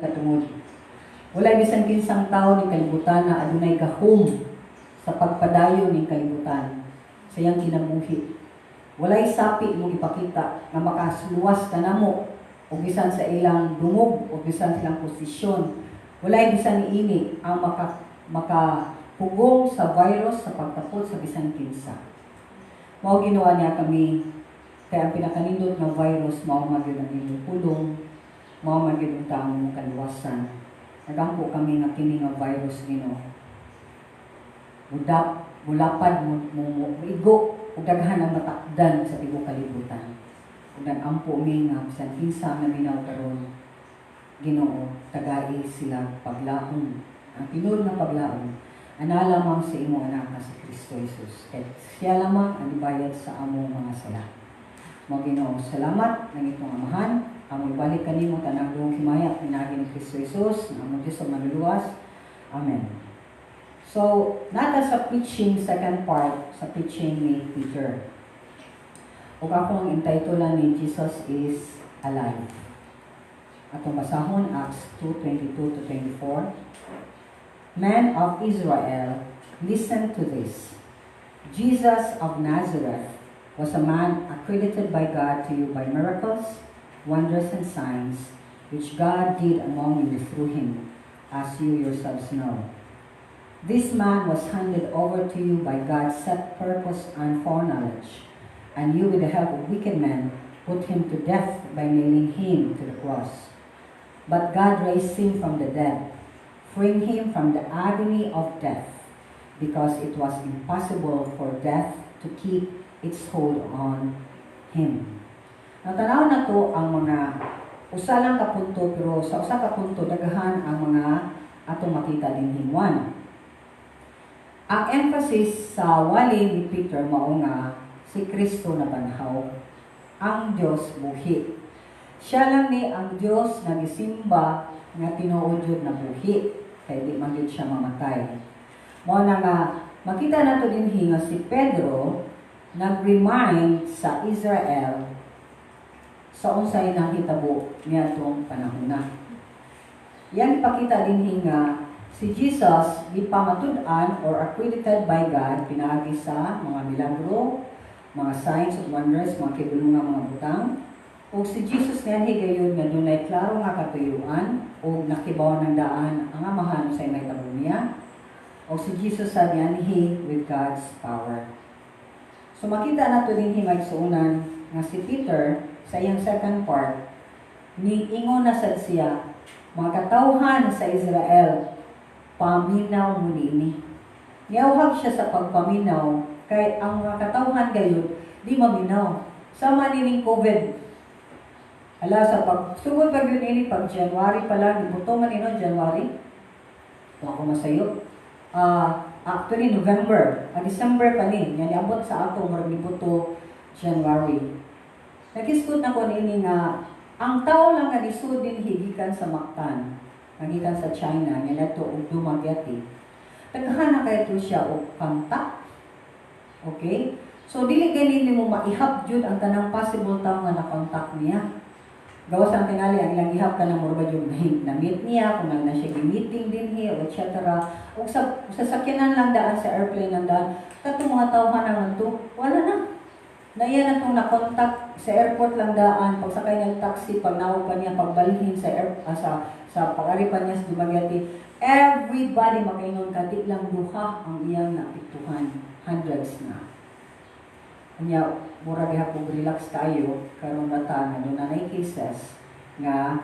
Katungod wala bisan kinsang tao ning kalibutan na adunay gahom sa pagpadayon ning kalibutan sa iyang kinabuhi. Walay sapi mong ipakita nga makasluwas kanamo o bisan sa ilang dungog o bisan silang posisyon. Walay bisan niini ang makapugong sa virus sa pagtapot sa bisan kinsa. Mao, Ginoo, niya kami kay ang pinakanindot nga virus mao man gyud ang inyong pulong, mao man gyud ang among kaluwasan. Nagampo kami nga kini nga virus, Ginoo, mudap, mulapad, mo, mo, igo ug daghan ang matakdan sa tibuok kalibutan. Ug nagampo mi nga bisan kinsa ang naminaw karon, Ginoo, tagai sila paglaom. Ang tinuod nga paglaom ana lamang sa imong Anak nga si Kristo Jesus. Kay siya lamang ang ibayad sa among mga sala. Mo, Ginoo, salamat ng itong Amahan. Amo ibalik kanimo tanang buong himaya pinaagi ni Kristo Jesus, nga among Diyos ang manluluwas. Amen. So, naa ta sa preaching, second part, sa preaching ni Peter. Ug ako ang entitle ni "Jesus is Alive." Atong basahon Acts 2:22 to 24. "Men of Israel, listen to this. Jesus of Nazareth was a man accredited by God to you by miracles, wonders, and signs, which God did among you through him, as you yourselves know. This man was handed over to you by God's set purpose and foreknowledge, and you, with the help of wicked men, put him to death by nailing him to the cross. But God raised him from the dead, freeing him from the agony of death, because it was impossible for death to keep its hold on him." Natanaw nato ang mga usa lang ka punto, pero sa usa ka punto daghan ang mga atong makita dinhi. One, ang emphasis sa wali ni Peter mao nga si Kristo nabanhaw. Ang Dios buhi. Siya lang ni ang Dios nga gisimba nga tinuod jud na buhi kay di man gyud siya mamatay. Mao na nga makita nato dinhi nga si Pedro nag-remind sa Israel sa unsay nahitabo niadtong panahon na. Yan ipakita dinhi nga si Jesus gipamatud-an or accredited by God pinaagi sa mga milagro, mga signs of wonders, mga kibulungan mga butang. Ug si Jesus nga higayon nga dunay klaro nga katuyuan ug nakibaw ng daan ang Amahan sa may tabo niya. Ug si Jesus sa nianhi with God's power. So makita nato dinhi, mga igsuonan, nga si Peter sa iyang second part ni ingon na sad siya, "Mga katawhan sa Israel, paminaw mo niini." Niauhag siya sa pagpaminaw kay ang mga katawhan gayud di maminaw. Sama nining COVID. Ala, sa pagsugod pag yun ini, pag January pa lang, ibuto man ino, January. Kung ako masayo. Actually, November. December pa ni. Yan, niabot sa ato, murag nibuto January. Nagisgot na ko niini nga, ang tao lang nga nisud din gikan sa Mactan, gikan sa China, nga nato og Dumaguete. Daghan na kay to siya og contact. Okay? So dili gani nimo maihap jud ang tanang possible tao nga na-contact niya. Gawas ang tingali ang ilang ihap ka ng mura jud na meet niya kung na siya gi-meeting dinhi o etc. Ug sa sakyanan lang daan, sa airplane lang daan, katong mga tawhan na to wala na. Naiya na itong na-contact sa airport lang daan, pagsakay niya taxi, pag naog pa niya, pagbalhin sa air, sa pag-ari pa niya sa Dumaguete, everybody makaingon ka, di lang duha ang iyang naapektuhan, hundreds na. Anya, mura gihapon relax kayo, karon na ta, nga doon na cases, nga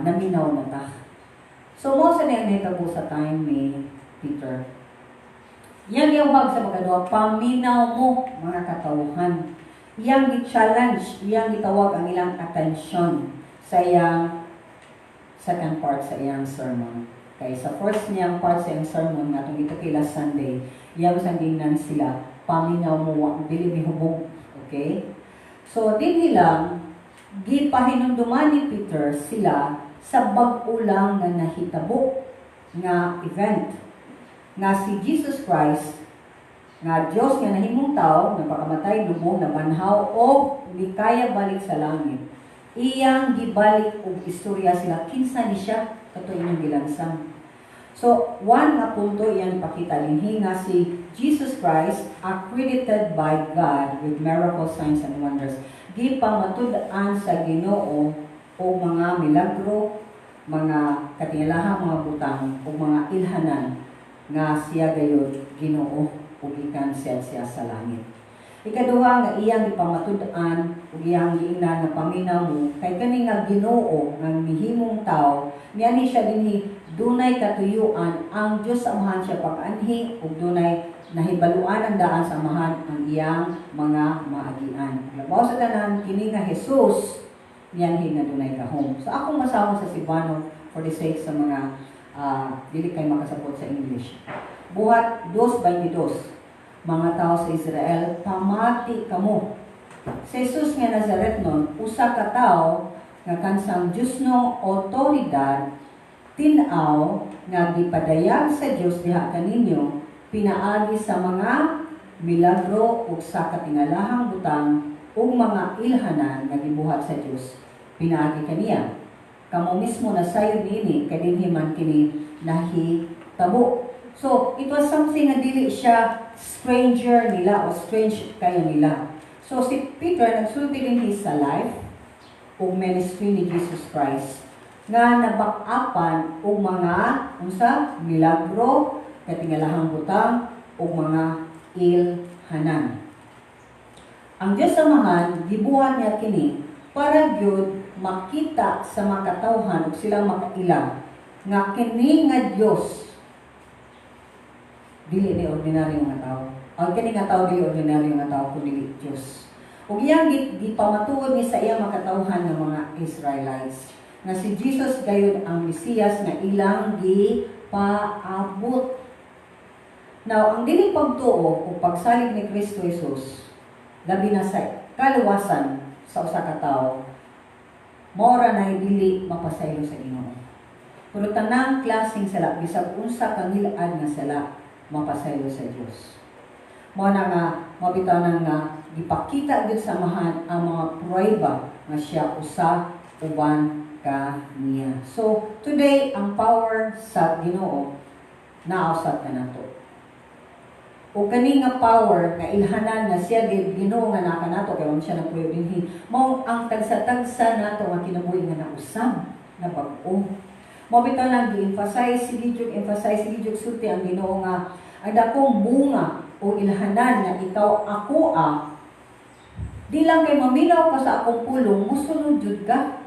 naminaw na ta. So, mao sa niyang nahitabo sa time ni Peter. Yang giuhag sa pagkaduha, "Paminaw mo, mga katawhan." Iyang gi-challenge, iyang gitawag ang ilang attention sa iyang second part sa iyang sermon. Kay sa first niyang part sa iyang sermon, nga atong gitukay last Sunday, iyang sang gingnan sila, "Paminaw mo, dili mihubog." Okay? So, dinhi lang, gipahinumduman ni Peter sila sa bag-o lang nga nahitabo nga event nga si Jesus Christ nga Dios nga nahimong tao, nagpakamatay, lubong, nabanhaw o kaya balik sa langit. Iyang gibalik og istorya sila kinsa ni siya kato inyong gilansang. So, one nga punto iyang ipakita dinhi nga si Jesus Christ accredited by God with miracle signs and wonders. Gipamatud-an sa Ginoo og mga milagro, mga katingalahang mga butang ug mga ilhanan nga siya gayud Ginoo ug gikan siya siya sa langit. Ikaduha nga iyang gipamatud-an ug iyang giingnan nga paminaw mo kay kani nga Ginoo nga mihimong tawo, niani siya dinhi, dunay katuyuan ang Dios sa Amahan siya pag-anhi ug dunay nahibaluan ang daan sa Amahan ang iyang mga maagian. Labaw sa tanan, kini nga Jesus nianhi nga dunay gahom. So akong masahon sa Cebuano for the sake sa mga dili kay makasabot sa English. Buhat 2:22. "Mga tao sa Israel, pamati kamo. Si Jesus nga Nazaretnon, usa ka tawo nga kansang Diyosnong otoridad, tin-aw nga gipadayag sa Dios diha kaninyo pinaagi sa mga milagro ug sa katingalahang butang ug mga ilhanan nga gibuhat sa Dios pinaagi kaniya. Kamo mismo nasayod niini kay dinhi man kini nahitabo." So, it was something nga dili siya stranger nila o strange kayo nila. So, si Peter nagsulti dinhi sa life ug ministry ni Jesus Christ nga nabak-apan og mga unsa, milagro, katingalahang butang ug mga ilhanan. Ang Dios Amahan gibuhat niya kini para gyud makita sa mga katawhan ug sila makaila nga kini nga Dios dili ni ordinaryo nga tao. Ang kini nga tao dili ordinaryo nga tao kun dili Dios. Ug iyang gipamatuod ni sa iyang makatawhan nga mga Israelites nga si Jesus gayud ang Mesiyas nga ilang gipaabot. Now, ang dili pagtuo o pagsalig ni Kristo Jesus, labi na sa kaluwasan sa usa ka tawo, mao ra na dili mapasaylo sa Ginoo. Pero tanang klaseng sala, bisag unsa ka ngil-ad nga sala, mapasaylo sa Dios. Mao na nga mabitaw na nga gipakita gyud sa Amahan ang mga pruweba nga siya usa uban kaniya. So, today ang power sa Ginoo nausab kanato. O kani nga power nga ilhanan nga siya gyud Ginoo nga naa kanato kay wa siya nagpuyo dinhi. Mao ang tagsa-tagsa nato nga kinabuhi nga nausab na bag-o. Mao bitaw nang gi-emphasize, sige jud emphasize, sige jud sulti ang Ginoo nga ang dakong bunga o ilhanan nga ikaw ako di lang kay maminaw ka sa akong pulong, musunod jud ka.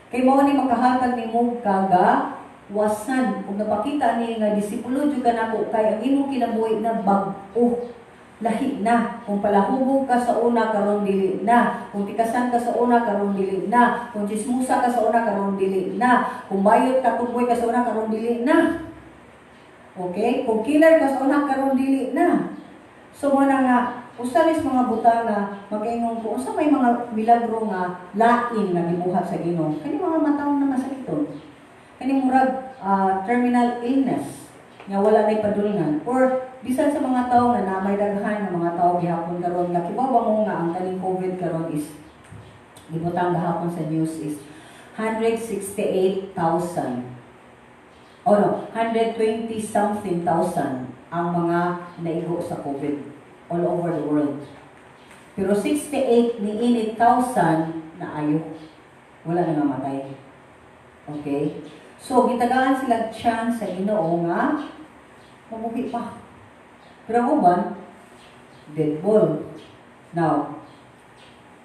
Kay mao ni makahatag nimo kagawasan ug napakita ni nga disipulo jud ka nako kay ang imong kinabuhi na bag-o. Lahi na. Kung palahubog ka sa una, karon dili na. Kung tikasan ka sa una, karon dili na. Kung chismosa ka sa una, karon dili na. Kung bayot ka, tumboy ka sa una, karon dili na. Okay? Kung killer ka sa una, karon dili na. So mo na nga usa nis mga butang nga magaingon ko unsa may mga milagro nga lain nga gibuhat sa Ginoo. Kani mga mataw na masakiton. Kani murag terminal illness nga wala nay padulngan or bisan sa mga tao nga na may daghan nga mga tao gihapon karon nga kibaw ba mo nga ang kaning COVID karon is gibutang gahapon sa news is 168,000, oh no, 120 something thousand ang mga naigo sa COVID all over the world. Pero 68 ni ini thousand na ayo. Wala na namatay. Okay? So, gitagaan sila chance sa Ginoo nga mabuhi pa. Pero ang uban, dead ball. Now,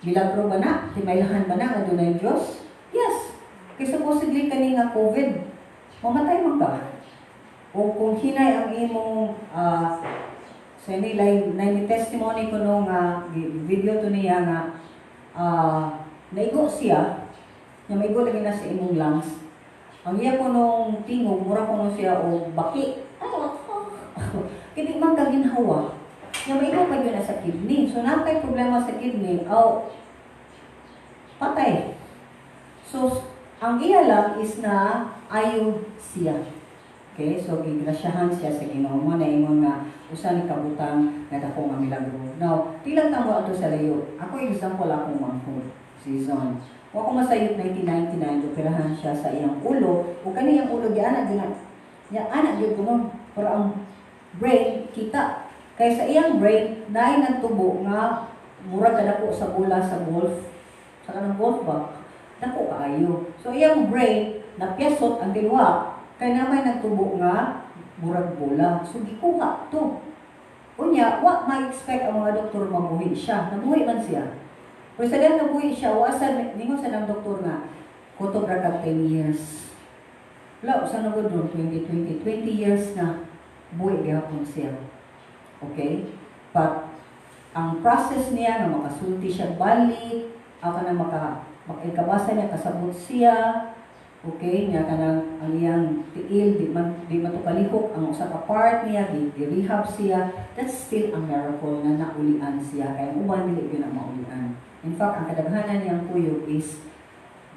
milagro ba na? Timaylahan ba na nga dunay Diyos? Yes. Kay supposedly kani nga COVID, mamatay man ka. O kung hinay ang imong sa ini lay testimony ko no nga video to niya nga naigo siya nga maigo lagi na sa imong lungs. Ang iya ko nung tingog, mura ko nung siya og baki. Kini man kaginhawa. Nga maigo pa yun na sa kidney. So, naa kay problema sa kidney, aw, patay. So, ang iya lang is na ayo siya. Okay, so gigrasyahan siya sa Ginoo mo na ingon nga usa ni kabutang nga dako nga milagro. Now, tilang tamo ato sa layo. Ako, example, akong manghod season. Wa ko masayop, 1999 operahan siya sa iyang ulo ug kani iyang ulo giana gyud na niya, ana gyud kuno, pero ang brain kita kay sa iyang brain naay nagtubo nga murag kadako sa bola sa golf, sa kanang golf ba, dako kaayo. So iyang brain napyasot ang tiluwa kay na may nagtubo nga murag bola. So gikuha to. Unya, wa ma-expect ang mga doktor mabuhi siya. Nabuhi man siya. Pero sa dahil nabuhi siya, wa sa ningon sa ng doktor nga kutob ra kag 10 years. Wala, usa na gud ron, 2020, 20 years na buhi gihapon siya. Okay? But ang process niya nga makasulti siya balik, ako na makikabasa niya, kasabot siya, okay, niya kanang ang iyang tiil di man to kalihok ang usa ka part niya, gi rehab siya. That's still a miracle nga naulian siya kay ang uban dili gyud na maulian. In fact, ang kadaghanan niyang kuyog is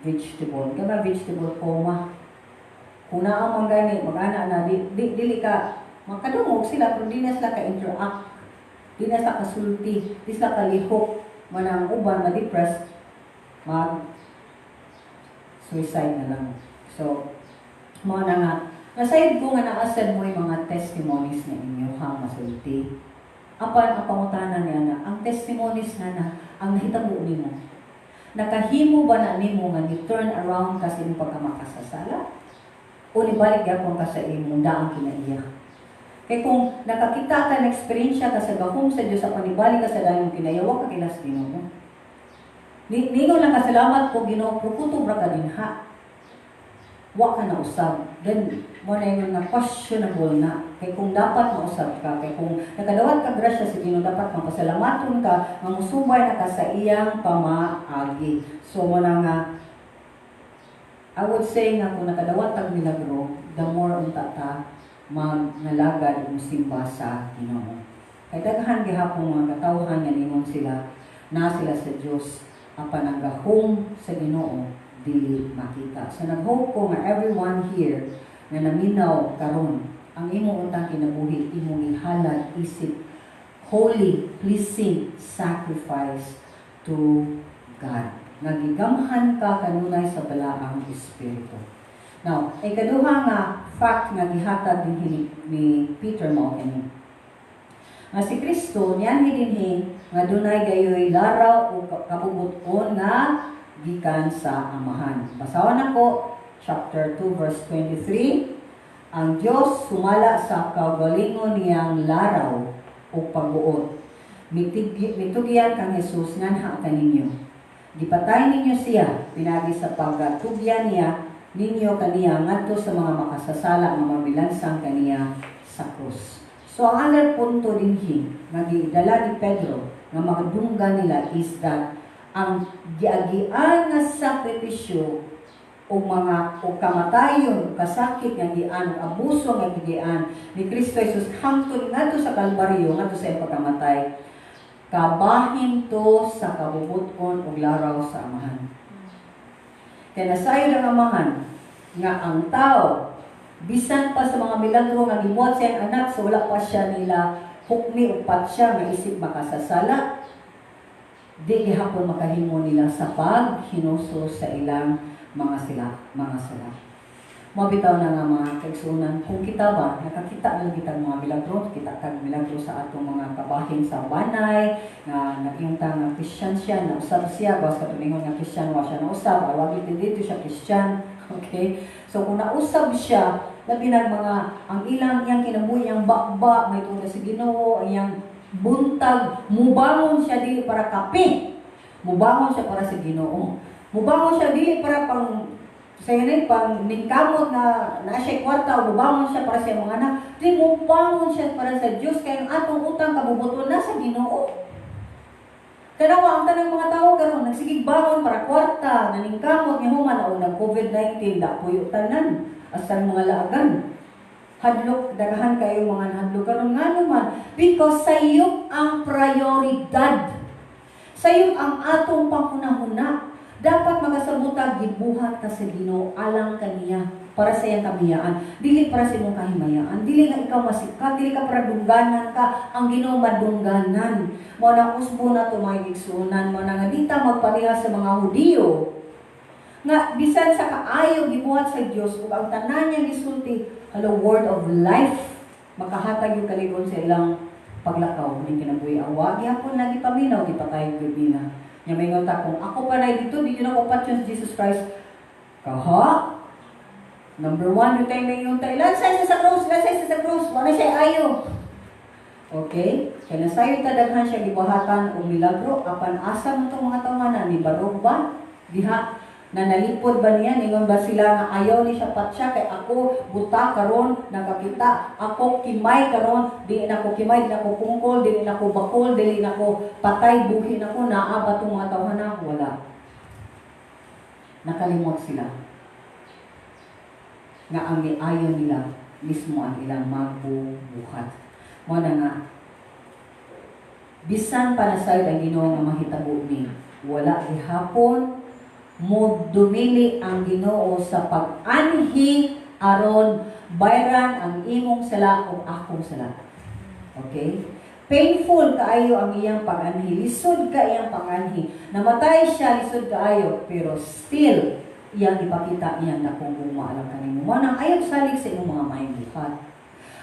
vegetable. Kaya vegetable coma. Kung naa man gani, mag-ana na, di, dili ka, makadungog sila, pero di na sila ka-interact. Di na sila kasulti, di sila kalihok. Manang uban, ma-depress, mag suicide na lang. So, mao na nga, nasayod ko nga naasad mo yung mga testimonies na inyo ha, masulti. Apan ang pangutana niya na, ang testimonies nga na, ang nahitabo nimo, nakahimo ba na nimo nga ni turn around ka sa imong pagkamakasasala? O nibalik gyapon ka sa imong daang kinaiya? Kay kung nakakita ka ng eksperyensya ka sa gahom sa Diyos sa panibalik ka sa daang kinaiya, wa ka kilala sa Ginoo. Ningon lang ka, "Salamat po, Ginoo," pero kutob ra ka dinha. Wa ka na usab. Then, mo na yung nga questionable na. Kay kung dapat mausab ka, kay kung nakadawat ka grasya sa Ginoo, dapat mapasalamaton ka, nga musubay na ka sa iyang pamaagi. So, mo na nga, I would say nga kung nakadawat tag milagro, the more unta ta magngalagad ug simba sa Ginoo. Kay daghan gihapon mga katawhan nga ningon sila na sila sa Dios, apan ang gahom sa Ginoo dili makita. So nag-hope ko nga everyone here nga naminaw karon, ang imong untang kinabuhi imong ihalad isip holy, pleasing sacrifice to God. Nga gigamhan ka kanunay sa Balaang Espiritu. Now, ikaduha nga fact nga gihatag din ni Peter mao kini. Nga si Kristo niyanhi dinhi nga dunay gayoy laraw o kabubut-on nga gikan sa Amahan. Basahon nako chapter 2 verse 23. Ang Dios sumala sa kaugalingon niyang laraw o pagbuot. Mitugyan kang Jesus nganha kaninyo. Gipatay ninyo siya pinagi sa pagtugyan niya ninyo kaniya ngadto sa mga makasasala nga mamilansang kaniya sa krus. So ang other punto dinhi nga gidala ni Pedro nga makadunggan nila is that ang giagian nga sakripisyo o mga o kamatayon, kasakit nga gian, abuso nga gian ni Kristo Jesus hangtod ngadto sa Kalbaryo, ngadto sa iyang pagkamatay, kabahin to sa kabubut-on ug laraw sa Amahan. Kaya nasayod ang Amahan nga ang tao, bisan pa sa mga milagro nga gibuhat sa iyang anak, so wala pa siya nila hukmi ug patsya nga isip makasasala, di gihapon makahimo nila sa paghinuso sa ilang mga sala. Mabitaw na nga, mga kaigsunan, kung kita ba, nakakita na kita mga milagro, kita kag milagro sa atong mga kabahin sa banay, nga nag-iyong nga Christian siya, nausab siya, gawas katuningon nga Christian, wa siya nausab, awagi dito siya Christian, okay? So kung nausab siya, labi nag mga, ang ilang iyang kinabuhi, iyang bakba, may tungod sa Ginoo, iyang buntag, mubangon siya dili para kape, mubangon siya para sa Ginoo. Mubangon siya dili para pang sa yun, pang ningkamot nga na siya kwarta, mubangon siya para sa iyang mga anak. Di mubangon siya para sa Diyos kay ang atong utang kabubuton na sa Ginoo. Tanawa ang tanang mga tao karon nagsigig bangon para kwarta, naningkamot nga human o nag COVID-19 da puyo tanan asan mga laagan. Hadlok, daghan kayo mga hadlok karon, ngano man? Because sayop ang prioridad. Sayop ang atong panghunahuna. Dapat makasabutag gibuhat ka sa Ginoo alang kaniya para sa iyang kamiyaan, dili para sa imong kahimayaan, dili nga ikaw masikat, dili ka para dungganan ka, ang Ginoo madungganan. Mao na usbo na to, mga igsuonan, mao na nga di ta magpareha sa mga Hudiyo. Nga bisan sa kaayo gibuhat sa Dios ug ang tanan niya gisulti, hello, word of life, makahatag yung kalig-on sa ilang paglakaw ning kinabuhi. Awa gihapon lagi paminaw, gipatay gyud nila. Nya maingon ta, "Kung ako pa na dito, di yun ako patyon si Jesus Christ." Kaha number one yung tayo maingon ta, "Lansay siya sa cross, lansay siya sa cross." Wala siya ayo. Okay? Kaya nasayo ta, daghan siya gibuhatan og milagro, apan asa man tong mga tawhana? Ni barog ba diha na nalipod ba niya? Ningon ba sila nga ayaw ni siya patya kay ako buta karon nakakita, ako kimay karon di na ko kimay, di na ko kungkol, di na ko bakol, dili na ko patay, buhi na ko? Naa ba tong mga tawhana? Wala. Nakalimot sila nga ang giayon nila mismo ang ilang magbubuhat. Mo na nga bisan pa nasayod ang Ginoo nga mahitabo ni, wala gihapon mo dumili ang Ginoo sa pag-anhi aron bayran ang imong sala o akong sala. Okay? Painful kaayo ang iyang pag-anhi. Lisod ka iyang pag-anhi. Namatay siya, lisod kaayo, pero still iyang ipakita iyang dakong gugma alang kanimo. Mao nang ayaw salig sa imong mga maayong buhat.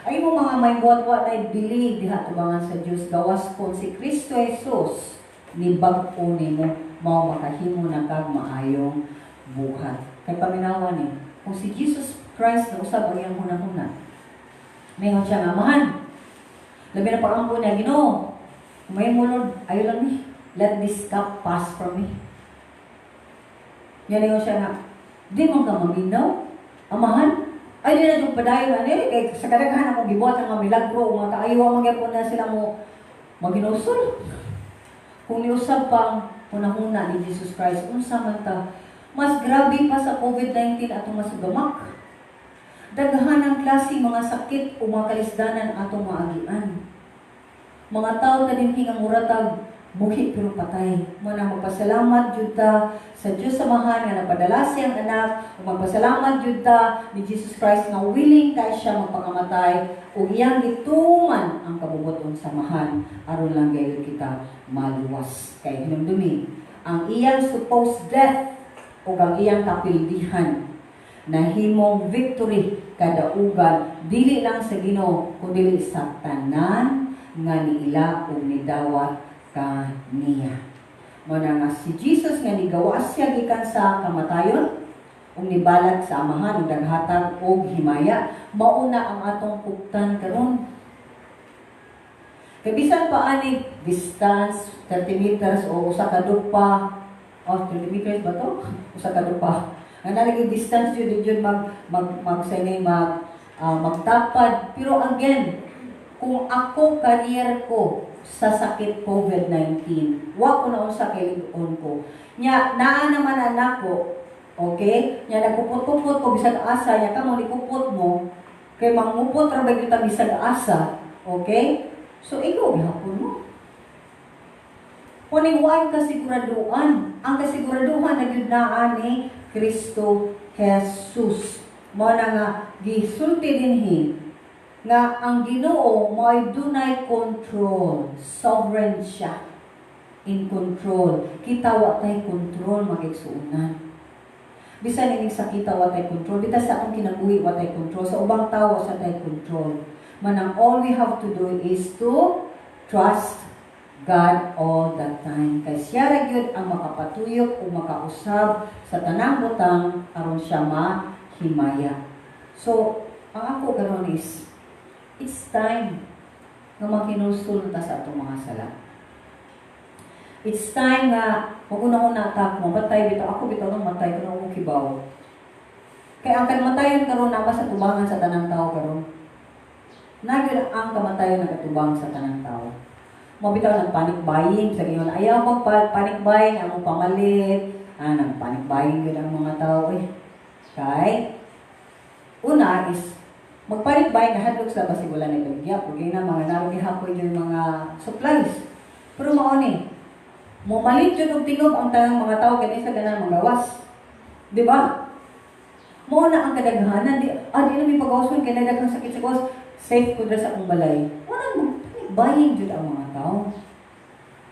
Ay imong mga maayong buhat wa nay bili diha tubangan sa Dios, gawas kon si Kristo Jesus ni bag-o nimo, mao makahimo na kag maayong buhat. Kay paminawan ni, kung si Jesus Christ na usab ang iyang hunahuna, maingon siya nga, "Amahan," labi na pag-ampo niya, "Ginoo, kung may mo, Lord, ayo lang ni, let this cup pass from me." Yan, ingon siya nga, "Di man ka maminaw, Amahan? Ay, di na yung padayon ani, kay sa kadaghan akong gibuhat ang mga milagro, mga kaayo, man gyapon na sila mo maginusol." Kung niusab pa ang hunahuna ni Jesus Christ, unsa man ta? Mas grabe pa sa COVID-19 atong masugamak. Daghan ang klase mga sakit o mga kalisdanan atong maagian. Mga tao ta dinhi nga muratag buhi pero patay. Mo na magpasalamat jud ta sa Dios Amahan nga napadala siyang anak, ug magpasalamat jud ta ni Jesus Christ nga willing kay siya magpakamatay ug iyang gituman ang kabubut-on sa Amahan aron lang gayud kita maluwas. Kay hinumdumi, ang iyang supposed death ug ang iyang kapildihan nahimong victory, kadaugan, dili lang sa Ginoo kundi sa tanan nga niila ug nidawat kaniya. Mo na nga si Jesus nga nigawas siya gikan sa kamatayon ug nibalak sa Amahan ug naghatag og himaya, mauna ang atong pugtan karon. Kay bisan pa ani distance 30 meters o usa ka dupa, oh, 30 meters ba to? Usa ka dupa. Nga nalagi distance yun, yun mag mag mag sa mag magtapad. Pero again, kung ako carrier ko sa sakit COVID-19, wa ko na unsa kay lig-on ko. Nya naa naman anak ko, okay? Nya nagpupot-pupot ko bisag asa, nya kamo ni pupot mo, kay mangupot ra ba gyud ta bisag asa, okay? So ikaw gihapon mo. Kuning waay kasiguraduan. Ang kasiguraduhan na gyud naa ni Kristo Jesus. Mo na nga gisulti dinhi nga ang Ginoo mo'y dunay control, sovereign siya. In control. Kita wa tay control, magigsuonan. Bisan ining sakita wa tay control, bitaw sa atong kinabuhi wa tay control, sa ubang tawo sa tay control. Manang all we have to do is to trust God all the time. Kay siya ra gyud ang makapatuyok o makausab sa tanang butang aron siya mahimaya. So, ang ako karon is, it's time nga makinulsul ta sa atong mga sala. It's time nga mag-una-una ta kung mamatay bitaw ako, bitaw nang matay ko na ako kibaw. Kay ang kamatayon karon naa sa tubangan sa tanang tao karon. Nagyud ang kamatayon nagatubang sa tanang tao. Mo bitaw nag panic buying sa ingon, ayaw mag panic buying ang pamalit, nag panic buying gyud ang mga tao eh. Kay una is mag-panic buying, nahadlok sila basig wala na ibaligya, ug na mga naro gihapon yung mga supplies. Pero mao ni, momalit yun og tingob ang tanang mga tao kay sa ganan magawas. Di ba? Mao na ang kadaghanan, di na may pagawason kay nadaghang sakit sa gawas, safe ko dira sa akong balay. Wala mo panic buying jud ang mga tao.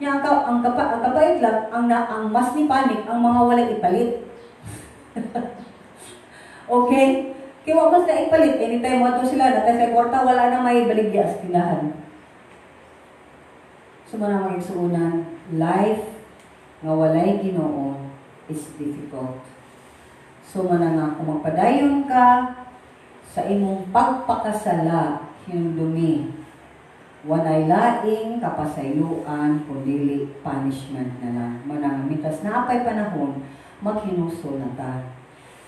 Nya ang, ka, ang, kapa, ang kapait lang ang, na, ang mas ni panic ang mga walay ipalit. Okay? Kaya wa mas na ipalit. Anytime mo sila, natay sa kwarta, wala na may baligya sa tindahan. So mao na, mga igsuonan, life nga walay Ginoo is difficult. So mao na nga kung magpadayon ka sa imong pagpakasala, hinumdumi, walay laing kapasayloan kundili punishment na lang. Mao na nga mitas naa pay panahon, maghinulsol na ta.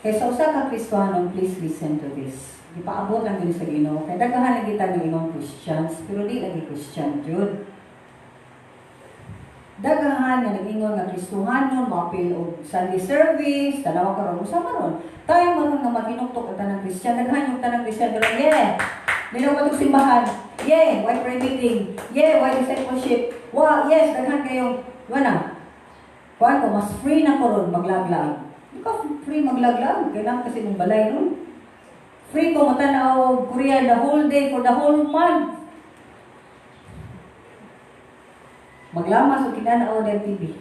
Kay sa usa ka Kristohanon, please listen to this. Gipaabot lang gyud sa Ginoo. Kay daghan lagi ta ng imong Christians, pero di lagi Christian jud. Daghan nga nag-ingon nga Kristohanon, moapil og Sunday service, tanawa karon usa man ron. Tayo man ron nga matinuktok ang tanang Christian, daghan yung tanang Christian pero yeah. Dili ko simbahan. Yeah, why prayer meeting? Yeah, why discipleship? Wa, yes, daghan kayong wala. Kuan ko mas free na ko ron maglaglag. Di ka free maglaglag, kailangan kasi mong balay ron. Free ko matanaw Korea the whole day for the whole month. Maglamas o kinanaw ng TV.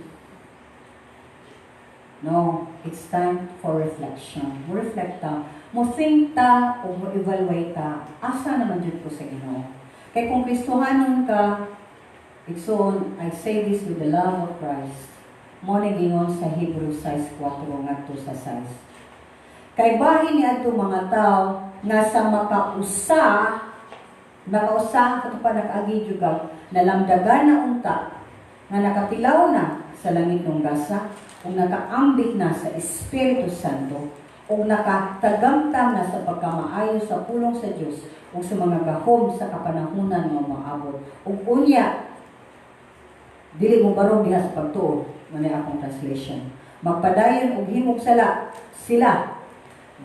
No, it's time for reflection. Mo reflect ta, mo think ta o mo evaluate ta, asa naman jud ko sa Ginoo. Kay kung Kristohanon ka, igsoon, I say this with the love of Christ. Mao ni gingon sa Hebrews 6:4 ngadto sa 6. Kay bahin ni adto mga tao nga sa makausa, nakausa kato pa nakaagi jud ka, nalamdagan na unta nga nakapilaw na sa langit ng gasa ug nakaambit na sa Espiritu Santo ug nakatagamtam na sa pagkamaayo sa pulong sa Dios ug sa mga gahom sa kapanahunan nga moabot ug unya dili mo barog diha sa pagtuo. Mao akong translation, magpadayon og himog sala sila,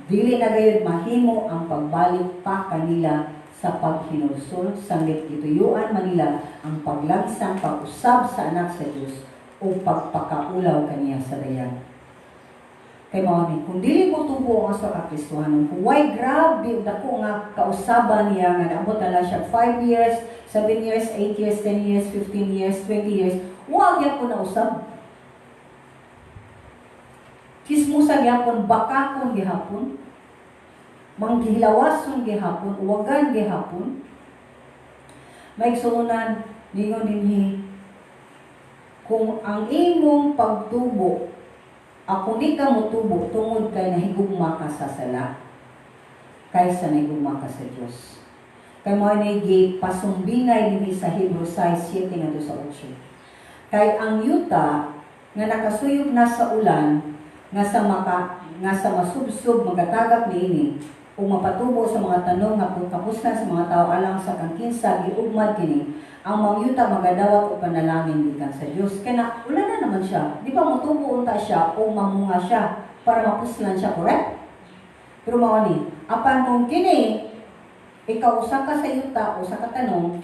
dili na gayud mahimo ang pagbalik pa kanila sa paghinulsol sanglit gituyuan man nila ang paglagsang pag-usab sa Anak sa Dios o pagpakaulaw kaniya sa dayag. Kay mao ni, kung dili mo tubo ang usa ka Kristohanon, kung why grabe og dako nga kausaban niya nga naabot na lang siya 5 years, 7 years, 8 years, 10 years, 15 years, 20 years, wa gyapon na usab. Chismosa gyapon, bakakon gihapon, manghilawason gihapon, uwagan gihapon. Mga igsuonan, ningon dinhi, kung ang imong pagtubo, ako ni ka motubo tungod kay nahigugma ka sa sala kaysa nahigugma ka sa Dios. Kay mao ni gipasumbingay dinhi sa Hebrews 6:7 ngadto sa 8. Kay ang yuta nga nakasuyop na sa ulan nga sa masubsob magatagap niini ug mapatubo sa mga tanom nga kapuslan sa mga tao alang sa kang kinsa giugmad kini, ang mga yuta magadawat og panalangin gikan sa Dios. Kay na wala na naman siya, di ba? Motubo unta siya o mamunga siya para mapuslan siya, correct? Pero mao ni, apan kung kini ikaw usa ka sa yuta o sa katanom,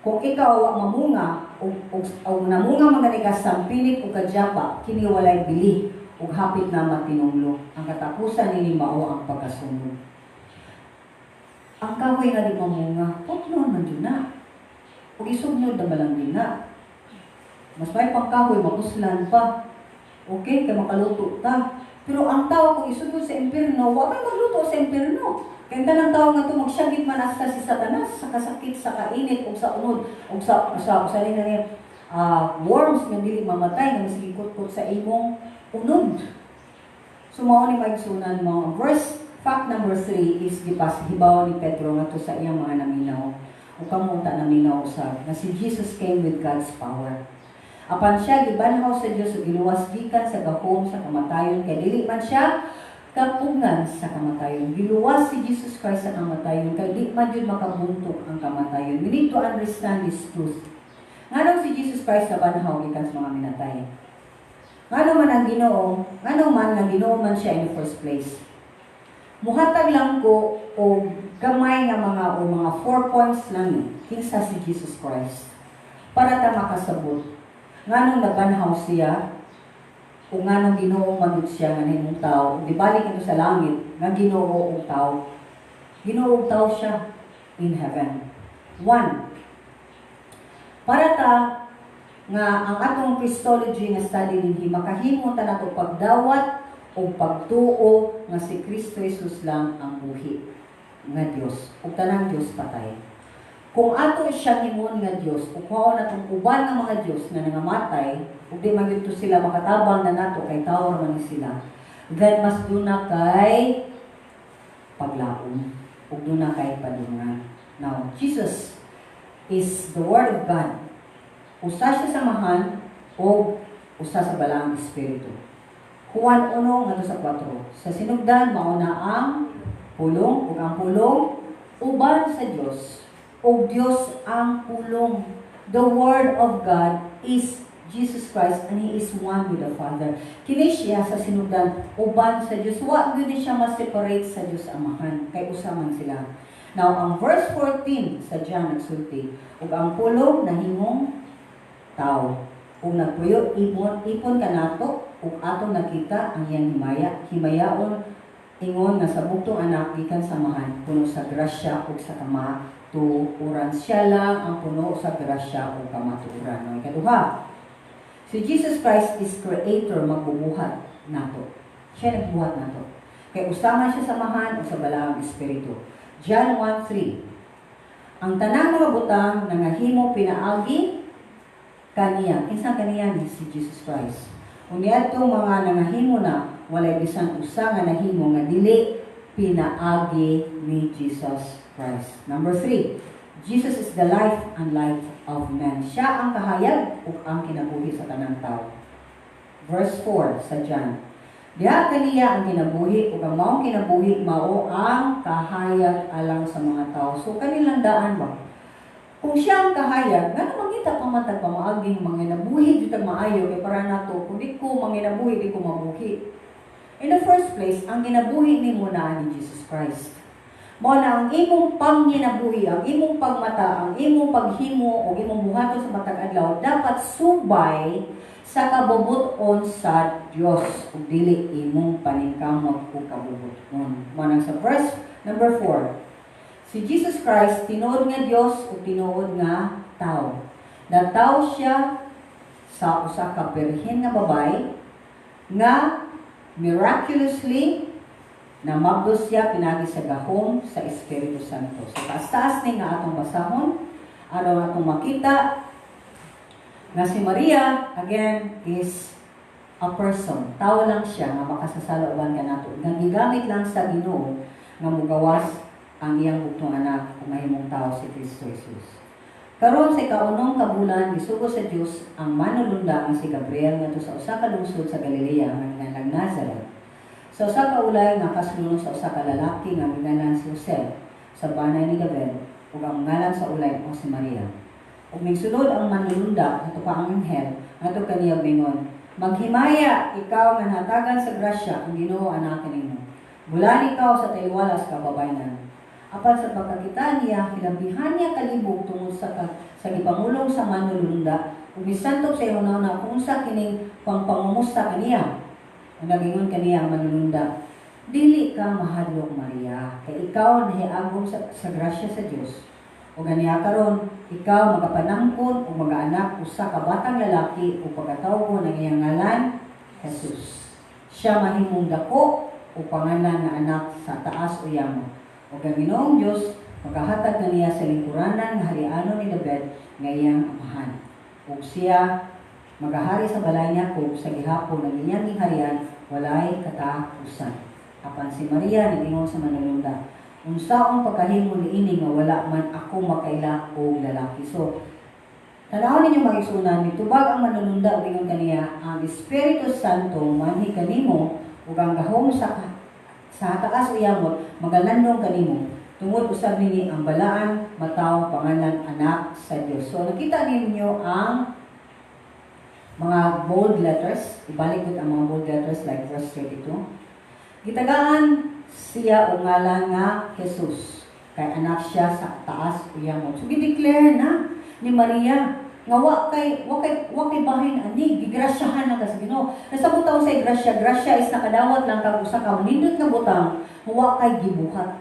kung ikaw wa mamunga o namunga man gani ka sampinit o kadyapa, kini walay bili ug hapit na matinunglo. Ang katapusan nini mao ang pagkasunog. Ang kahoy nga di mamunga, putlon man jud na. Ug isugnod na lang din na. Mas may pangkahoy, mapuslan pa. Okay, kay makaluto ta. Pero ang tao kung isugod sa impierno, wa may magluto sa impierno. Kaya tanang tao nga to magsyagit man hasta si Satanas sa kasakit, sa kainit, ug sa unod, ug sa nila niya, worms nga dili mamatay nga masigig kutkot sa imong unod. So mao ni, mga igsuonan mo. Verse fact number 3 is gipas hibaw ni Pedro ngadto sa iyang mga naminaw. Ug kamo unta naminaw usab nga si Jesus came with God's power. Apan siya gibanhaw sa Dios ug giluwas gikan sa gahom sa kamatayon kay dili man siya kapugngan sa kamatayon. Giluwas si Jesus Christ sa kamatayon kay di man jud makabuntok ang kamatayon. We need to understand this truth. Nganong si Jesus Christ nabanhaw gikan sa mga minatay? Ngano man ang Ginoo, ngano man nga Ginoo man siya in the first place? Muhatag lang ko og gamay nga mga o mga 4 points lang ni kinsa si Jesus Christ para ta makasabot nganong nabanhaw siya o nganong Ginoo man gud siya nga nahimong tao, di balik ito sa langit nga Ginoo og tao. Ginoo og tao siya in heaven. One, para ta nga ang atong Christology nga study dinhi makahimo ta nato pagdawat. Ug pagtuo nga si Kristo Jesus lang ang buhi nga Dios ug tanang dios patay. Kung ato siya himon nga Dios ug kuhaon natong uban nga mga dios nga nangamatay ug di man gyud to sila makatabang na nato kay tawo man ni sila, then mas duna kay paglaom ug duna kay padungan. Now, Jesus is the Word of God. Usa siya sa Amahan o usa sa Balaang Espiritu. Juan 1 ngadto sa 4. Sa sinugdan mao na ang Pulong, ug ang Pulong uban sa Dios ug Dios ang Pulong. The Word of God is Jesus Christ and He is one with the Father. Kini siya sa sinugdan uban sa Dios. Wa gyud ni siya ma-separate sa Dios Amahan kay usa man sila. Now, ang verse 14 sa John nagsulti, "Ug ang Pulong nahimong tao ug nagpuyo ipon ipon kanato, ug atong nakita ang iyang himaya, himayaon ingon nga sa bugtong anak gikan sa Amahan, puno sa grasya ug sa kamatuoran." Siya lang ang puno sa grasya ug kamatuoran. Now, ikaduha, si Jesus Christ is creator, magbubuhat nato. Siya nagbuhat nato. Kay usa man siya sa Amahan ug sa Balaang Espiritu. John 1:3. Ang tanang mga butang nangahimo pinaagi kaniya. Kinsa kaniya? Ni si Jesus Christ. Unya adtong mga nangahimo na, walay bisan usa nga nahimo nga dili pinaagi ni Jesus Christ. Number 3, Jesus is the life and light of men. Siya ang kahayag ug ang kinabuhi sa tanang tao. Verse 4 sa John. Diha kaniya ang kinabuhi, ug ang maong kinabuhi mao ang kahayag alang sa mga tao. So kanilang daan ba? Kung siya ang kahayag, ngano mangita pa man tag pamaaging manginabuhi jud tag maayo kay para nato, kung di ko manginabuhi, di ko mabuhi? In the first place, ang kinabuhi nimo naa ni Jesus Christ. Mao na ang imong panginabuhi, ang imong pagmata, ang imong paghimo o imong buhaton sa matag adlaw dapat subay sa kabubut-on sa Dios ug dili imong paningkamot o kabubut-on. Mao nang sa verse number 4, si Jesus Christ tinuod nga Dios ug tinuod nga tao. Nataw siya sa usa ka birhen nga babae nga miraculously na mabdos siya pinagi sa gahom sa Espiritu Santo. Sa taas-taas ni nga atong basahon, aron atong makita nga si Maria, again, is a person. Tao lang siya nga makasasala uban kanato. Nga gigamit lang sa Ginoo nga mugawas ang iyang bugtong anak ug mahimong tao si Kristo Jesus. Karon sa ikaunong ka bulan, gisugo sa Dios ang manulunda nga si Gabriel ngadto sa usa ka lungsod sa Galilea nga ngalan Nazareth, sa usa ka ulay nga kaslunon sa usa ka lalaki nga gingalan si Jose sa banay ni David, ug ang ngalan sa ulay mao si Maria. Ug mingsulod ang manulunda ngadto pa ang anghel ngadto kaniya, mingon, "Maghimaya ikaw nga natagan sa grasya, ang Ginoo anaa kanimo. Bulan ikaw sa taliwala sa kababayenan." Apan sa pagkakita niya, hilambihan niya kalibog tungod sa gipamulong sa manulunda, ug misantop sa iyang huna kung unsa kining pangpangumusta kaniya. Ang nagingon kaniya ang manulunda, "Dili ka mahadlok, Maria, kay ikaw nahiagom sa grasya sa Dios. Ug ganiya karon ikaw magapanangkon ug magaanak usa ka batang lalaki ug pagatawgon ang iyang ngalan Jesus. Siya mahimong dako ug pangalan nga Anak sa Taas o Yamo. Ug ang Ginoong Dios magahatag kaniya sa lingkuranan nga harianon ni David nga iyang amahan. Ug siya magahari sa balay ni Jacob sa gihapon, ang iyang gingharian walay katapusan." Apan si Maria nag-ingon sa manulunda, "Unsaon pagkahimo niini nga wala man ako makaila og lalaki?" So, tanawon ninyo, mga igsuonan, mitubag ang manulunda ug ingon kaniya, "Ang Espiritu Santo manhi kanimo ug ang gahom sa taas o yamot magalandong kanimo. Tungod usab nini, ang balaan matawo pangalan Anak sa Dios." So nakita ninyo ang mga bold letters, ibalik gud ang mga bold letters like verse 32. Gitagaan siya og ngalan nga Jesus kay anak siya sa Taas o Yamot. So gideclare na ni Maria nga wa kay bahin ani, gigrasyahan na ka sa Ginoo. Nasabot sa grasya, grasya is nakadawat lang kag usa ka nindot nga butang, wa kay gibuhat.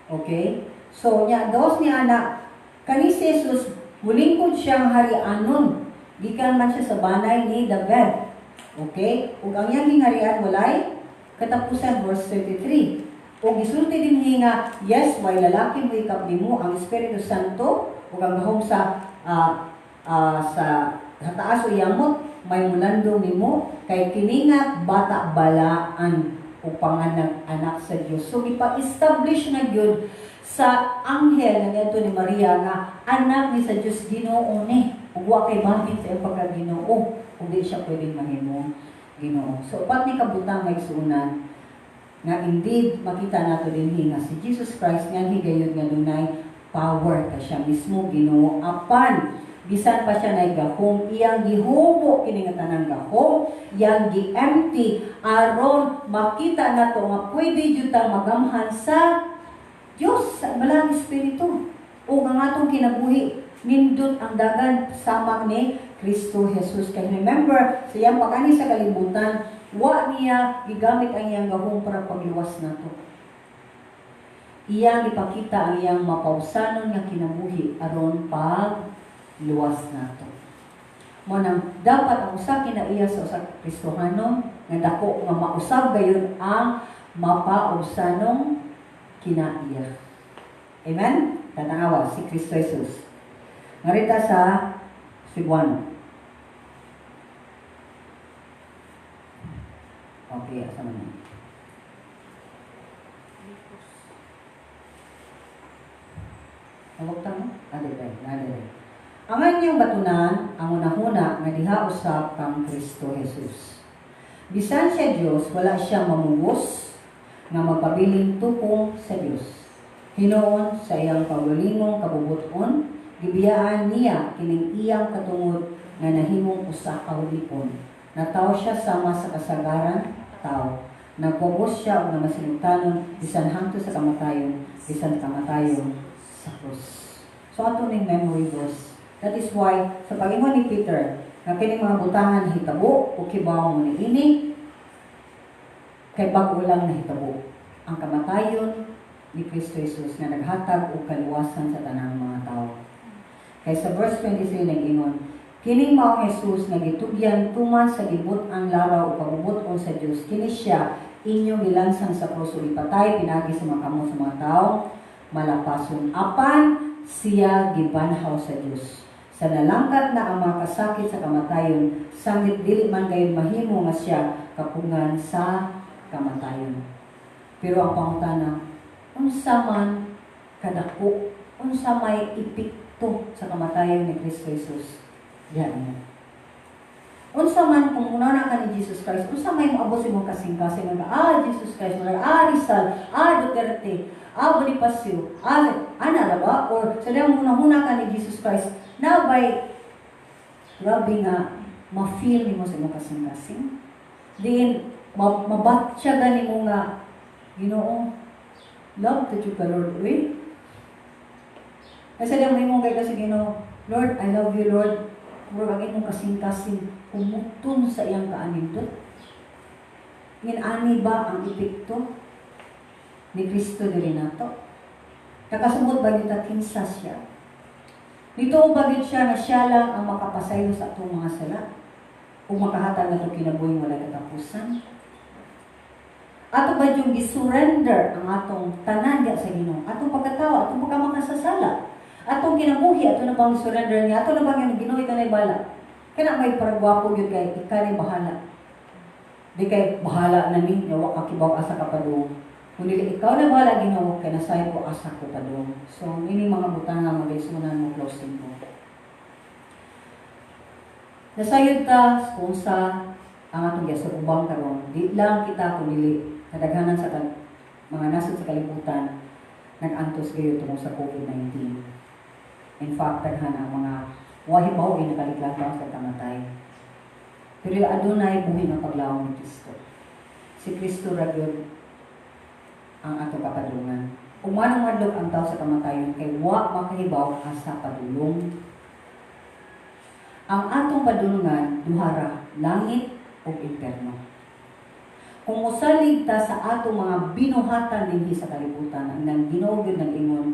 Okay? So nya dos ni ana kani si Jesus mulingkod siyang harianon gikan man siya sa banay ni David. Okay? Ug ang iyang giharian walay katapusan, verse 33. Ug gisulti dinhi nga, yes, may lalaki mo nimo ang Espiritu Santo ug ang gahom sa taas o yamot may mulandong nimo kay kini nga bata balaan ug panganang anak sa Dios. So gipa-establish na gyud sa anghel nga niadto ni Maria nga anak ni sa Dios, Ginoo ni, ug wa kay bahin sa iyang pagka-Ginoo ug di siya pwedeng mahimong Ginoo. So upat ni kabutang, mga igsuonan, nga indeed makita nato dinhi nga si Jesus Christ nga higayon nga dunay power ka siya mismo Ginoo, apan bisan pa siya nay gahom, iyang gihubo kini nga tanang gahom, iyang gi-empty aron makita nato nga pwede jud tang magamhan sa Dios sa Balaang Espiritu ug ang atong kinabuhi nindot ang dagan sama ni Kristo Jesus. Kay remember, sa iyang pag-anhi sa kalibutan, wa niya gigamit ang iyang gahom para pagluwas nato. Iyang ipakita ang iyang mapausanon nga kinabuhi aron pagluwas nato. Mo nang dapat ang usa kinaiya sa usa ka Kristohanon nga dako nga mausab gayon ang mapausanong kinaiya. Amen? Tatanawa si Kristo Jesus. Ngarita sa Cebuano. Okay, asa man ni? Lipos. Ang no? Ah, di ba? Nada. Ang inyong batunan, ang unahuna nga diha usab kang Kristo Jesus. Bisan siya Dios, wala siya mamugos nga magpabiling tupong sa Dios. Hinuon sa iyang kaugalingong kabubuton, gibiyaan niya kining iyang katungod nga nahimong usa ka ulipon. Natawo siya sama sa kasagaran tao. Nagpugos siya og namasinugtanon bisan hangtod sa kamatayon, bisan kamatayon sa krus. So ato ning memory verse. That is why sa pag-ingon ni Peter nga kining mga butangan hitabo o kibaw mo niini kay bag-o lang nahitabo ang kamatayon ni Kristo Jesus nga naghatag og kaluwasan sa tanang mga tawo. Kay sa verse 23 nag-ingon, "Kining maong Jesus nga gitugyan tuman sa gibut-ang laraw o pagbubuton sa Dios, kini siya inyong gilansang sa krus ug ipatay pinagi sa mga kamot sa mga tawo malapason. Apan siya gibanhaw sa Dios sa nalangkat na ang mga kasakit sa kamatayon, sangit dili man gayon mahimo nga siya kapungan sa kamatayon." Pero ang pangutana, unsa man kadako, unsa may epekto sa kamatayon ni Kristo Jesus diha nimo? Unsa man kung una na ka ni Jesus Christ, unsa may moabot sa imong kasing-kasing nga Jesus Christ, mga Rizal, Duterte, Bonifacio, ana ra ba? Or sa diyang huna-huna ka ni Jesus Christ, na bay grabe nga ma-feel nimo sa imong kasing-kasing? Diin mabatya gani mo nga, "Ginoo, love to you ka, Lord, uy." Kasi diyang may mong kay ka sa Ginoo, "Lord, I love you, Lord." Murag ang imong kasing-kasing humuton sa iyang kaanindot. Ngin ani ba ang epekto ni Kristo diri nato? Nakasumot ba kita kinsa siya? Nito ba gyud siya na siya lang ang makapasaylo sa atong mga sala o makahatag nato kinabuhing wala katapusan? Ato ba yung gisurrender ang atong tanan diya sa Ginoo? Atong pagkatao, atong pagkamakasasala, atong kinabuhi, ato na bang surrender niya? Ato na bang yung Ginoo, ikaw na'y bahala? Kana may paragwapo gyud kay ikaw na'y bahala. Di kay bahala na ni, wa ka kibaw asa ka padung. Kung dili ikaw na bahala, Ginoo, kay nasayod ko asa ko padung. So, ini mga butanga, mga igsuonan, mo closing ko. Nasayod ta kung sa ang atong giasubang karon, di lang kita kundi kadaghanan sa mga nasod sa kalibutan nag-antos gayon tungkol sa COVID-19. In fact, daghan ang mga wahibaw ay nakaliklan sa kamatay. Pero adunay buhi nga paglawom ni Kristo. Si Kristo ra gyud ang atong kapadulungan. Umanong madlok ang tao sa kamatayon kay wa makahibaw asa padulong. Ang atong padulungan duha ra, langit ug impierno. Kung mosalig ta sa atong mga binuhatan dinhi sa kalibutan, ang nang Ginoo gyud nag-ingon,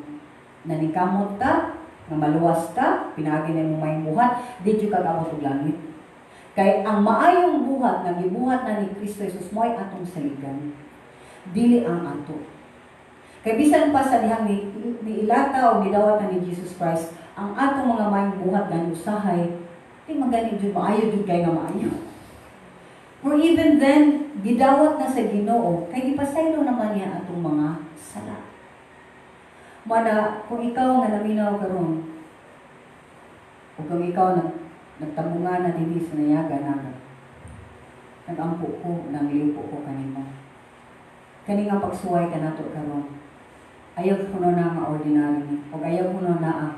naningkamot ka, nga maluwas ka, pinaagi na imong maayong buhat, di jud ka kaabot og langit. Kay ang maayong buhat nga gibuhat na ni Kristo Jesus mo'y atong saligan. Dili ang ato. Kay bisan pa sa dihang ni ilata o nidawat na ni Jesus Christ, ang atong mga maayong buhat gani usahay, di magani jud maayo jud kay nga maayo. For even then, gidawat na sa Ginoo, kay gipasaylo naman niya atong mga sala. Mana, kung ikaw nga naminaw karon, o kung ikaw nagtabungan na dinhi sa nayaga na, nag-ampo ko, nanglipo ko kanimo. Kani nga pagsuway kanato karon, ayaw kuno na nga ordinary ni, o ayaw kuno na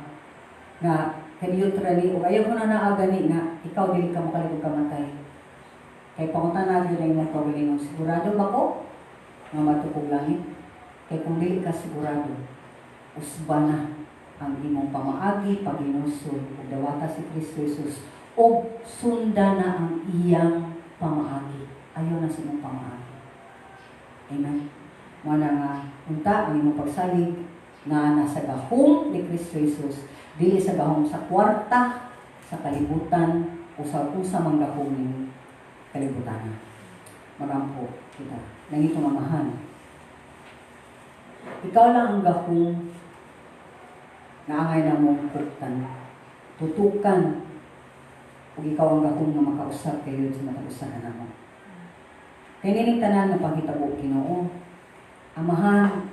nga ka-neutrally, o ayaw kuno na gani nga ikaw dili ka makalig og kamatay. Kay pangutana gyud ang imong kaugalingon, "Sigurado ba ko nga matukog langit?" Kay kung dili ka sigurado, usba na ang imong pamaagi, paginusol, ug dawata si Kristo Jesus, ug sunda na ang iyang pamaagi. Ayaw na sa imong pamaagi. Amen. Mao na nga, unta ang imong pagsalig nga nasa gahom ni Kristo Jesus, dili sa gahom sa kwarta, sa kalibutan, o sa unsa mang gahom ning kalibutan. Magampo kita. Langitnong Amahan, ikaw lang ang gahom na angay namong kuptan. Tutukan ug ikaw ang gahom nga makausab kayo sa matag usa kanamo. Kay nining tanan nga panghitabo, Ginoo, Amahan,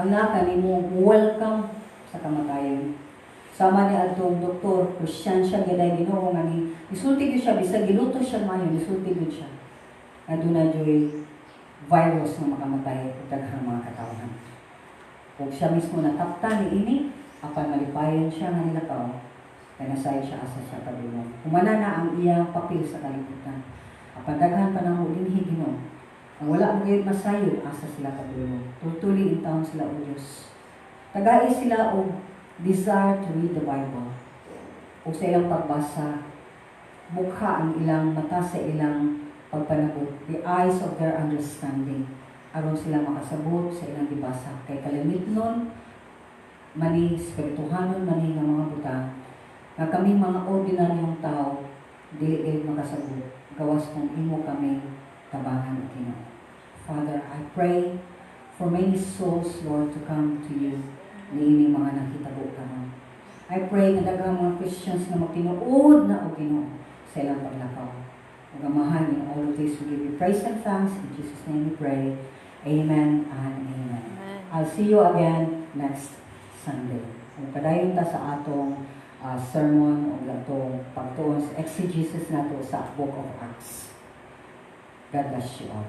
ang naka nimo welcome sa kamatayon. Sama ni adtong doktor, Christian siya gaday, Ginoo, nga ni nisulti gyud siya bisag giluto siya mayo, nisulti gyud siya. Nga duna juy virus nga makamatay og daghang mga katawhan. Ug siya mismo natapta ni ini, apan malipayon siya nga nilakaw kay nasayod siya asa siya padulong. Humana na ang iyang papel sa kalibutan. Apan daghan pa namo dinhi, Ginoo, ang wala mo gyud masayod asa sila padulong. Tultuli intawon sila o Dios. Tagai sila og desire to read the Bible. O sa ilang pagbasa, bukha ang ilang mata sa ilang pagpanabot, the eyes of their understanding, aron sila makasabot sa ilang gibasa. Kay kalamitnon, mani, espirituhanon mani nga mga butang, nga kami mga ordinaryong tao, dili kayo makasabot, gawas kung imo kami tabangan o Ginoo. Father, I pray for many souls, Lord, to come to you niining mga nakitabo karon. I pray nga daghang mga Christians nga magtinuod na o Ginoo sa ilang paglakaw. Ug Amahan, in all of this, we give you praise and thanks. In Jesus' name we pray. Amen and amen. Amen. I'll see you again next Sunday. Kung padayon ta sa atong sermon o atong pagtuon sa exegesis nato sa Book of Acts. God bless you all.